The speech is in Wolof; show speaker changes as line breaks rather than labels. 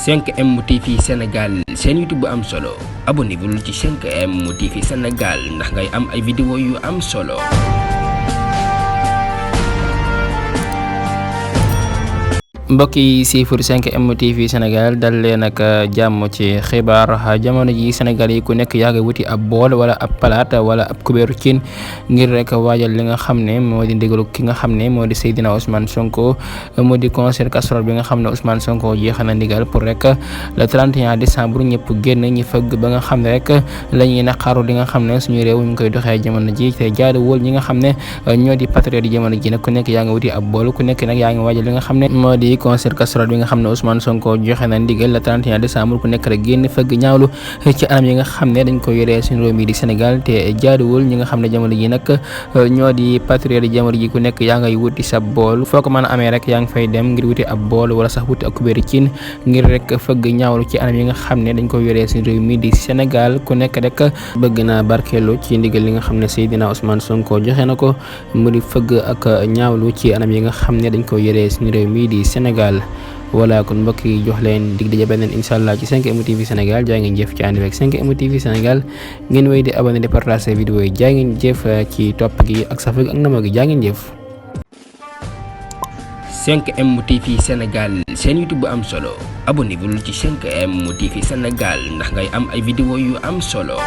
5M TV Sénégal seen YouTube bu am solo abonnez-vous ci 5M TV Sénégal ndax ngay am ay vidéo yu am solo.
mbokk yi siifur 5M TV Sénégal dal leen ak jàmm ci xibaar jamono ji Sénégal yi ku nekk yaa ngi wuti ab bool wala ab palaat wala ab kubéeru cin ngir rek waajal li nga xam ne moo di ndigalu ki nga xam ne moo di Seydina Ousmane Sonko mu di concert casserole bi nga xam ne Ousmane Sonko jeexal na ndigal pour rek le 31 décembre ñëpp génn ñi fëgg ba nga xam ne rek la ñuy naqaru li nga xam ne suñu réew ñu koy doxee jamono ji te jaaduwul ñi nga xam ne ñoo di patriote yi jamono ji nag ku nekk yaa ngi wuti ab bool ku nekk nag yaa ngi waajal li nga xam ne moo di concert casserole bi nga xam ne Ousmane Sonko joxe na ndigal le 31 décembre ku nekk rek génn fëgg ñaawlu ci anam yi nga xam ne dañ ko yoree suñu réew mi di Sénégal te jaaduwul ñi nga xam ne jamono ji nag ñoo di patriote yi jamono ji ku nekk yaa ngay wuti sa bool foo ko mën a amee rek yaa ngi fay dem ngir wuti ab bool wala sax wuti ak kubéeri cin ngir rek fëgg ñaawlu ci anam yi nga xam ne dañ ko yoree suñu réew mi di Sénégal ku nekk rek bëgg naa barkeelu ci ndigal li nga xam ne Seydina Ousmane Sonko joxe na ko mu di fëgg ak ñaawlu ci anam yi nga xam ne dañ ko yoree suñu réew mi di Sénégal. voilà kon mbokk yi jox leen dig daje beneen incha allah ci 5M TV Sénégal jaa ngeen jëf ci ànd ak 5M TV Sénégal ngeen wéy di abonné di partager vidéo yi jaa ngeen jëf ci topp gi ak safar ak nama gi jaa ngeen jëf.
5M TV Sénégal seen YouTube bu am solo abonnez-vous ci 5M TV Sénégal ndax ngay am ay vidéo yu am solo.